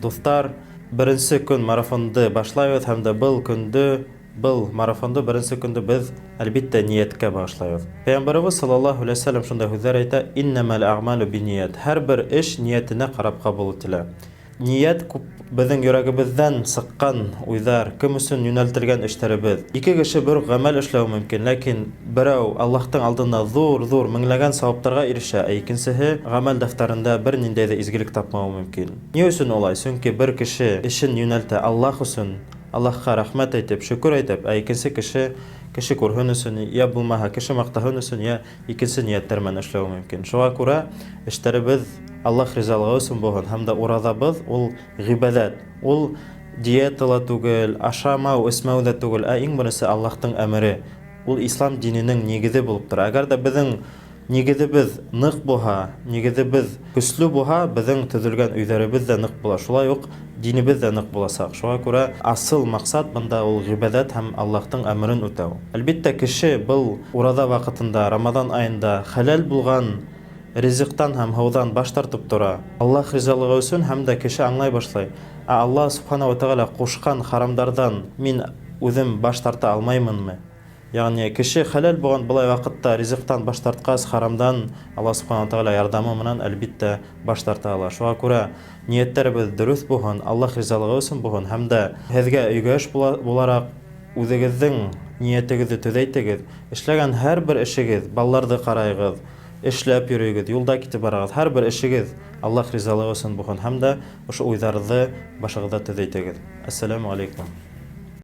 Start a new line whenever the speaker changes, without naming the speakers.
Дуҫтар, беренсе көн марафонды башлайбыҙ һәм дә был көндө, был марафонды беренсе көндө беҙ, әлбиттә, ниәткә бағышлайбыҙ. Пәйғәмбәребеҙ саллаллаһу алейһи вәсәлләм шундай һүҙҙәр әйтә: "Иннәмәл әғмәлү бинният." Һәр бер эш ниәтенә ҡарап ҡабул ителә. Ниәт күп беҙҙең йөрәгебеҙҙән сыҡҡан уйҙар, кем өсөн йүнәлтелгән эштәребеҙ. Ике кеше бер үк ғәмәл эшләүе мөмкин, ләкин берәү Аллаһтың алдында ҙур-ҙур меңләгән сауаптарға ирешә, ә икенсеһе ғәмәл дәфтәрендә бер ниндәй ҙә изгелек тапмауы мөмкин. Ни өсөн улай? Сөнки бер кеше эшен йүнәлтә Аллаһ өсөн, Аллаһҡа рәхмәт әйтеп, шөкөр әйтеп, ә икенсе кеше кеше күрһен өсөн, йә булмаһа кеше маҡтаһын өсөн, йә икенсе ниәттәр менән эшләүе мөмкин. Шуға күрә эштәребеҙ Аллаһ ризалығы өсөн булһын һәм дә ураҙабыҙ ул ғибәҙәт. Ул диета ла түгел, ашамау, эсмәү ҙә түгел, ә иң беренсе Аллаһтың әмере. Ул ислам диненең нигеҙе булып тора. Әгәр дә беҙҙең Нигеҙебеҙ ныҡ булһа, нигеҙебеҙ көслө булһа, беҙҙең төҙөлгән өйҙәребеҙ ҙә ныҡ була, шулай уҡ динебеҙ ҙә ныҡ буласаҡ. Шуға күрә асыл маҡсат бында ул ғибәҙәт һәм Аллаһтың әмерен үтәү. Әлбиттә, кеше был ураҙа ваҡытында, Рамаҙан аенда хәләл булған ризыҡтан һәм һыуҙан баш тартып тора, Аллаһ ризалығы өсөн һәм дә кеше аңлай башлай, ә Аллаһ Субхана уә Тәғәлә ҡушҡан харамдарҙан мин үҙем баш тарта алмаймынмы? Ягъни, кеше хәләл булган болай вакытта ризыктан баш тарткач, харамдан Алла Субхана ва Тәгалә ярдәме менән, әлбиттә, баш тарта ала. Шуңа күрә ниятләребез дөрес булһын, Аллаһ ризалыгы өчен булһын һәм дә һеҙгә өйгә эш буларак, үзегеҙҙең ниятегеҙҙе төҙәйтегеҙ. Эшләгән һәрбер эшегеҙ, балаларҙы ҡарайығыҙ, эшләп йөрөйгөҙ, юлда китеп барығыҙ, һәрбер эшегеҙ Аллаһ ризалыгы өчен булһын һәм дә ошо уйҙарҙы башығыҙҙа төҙәйтегеҙ. Әссәләмү алейкум.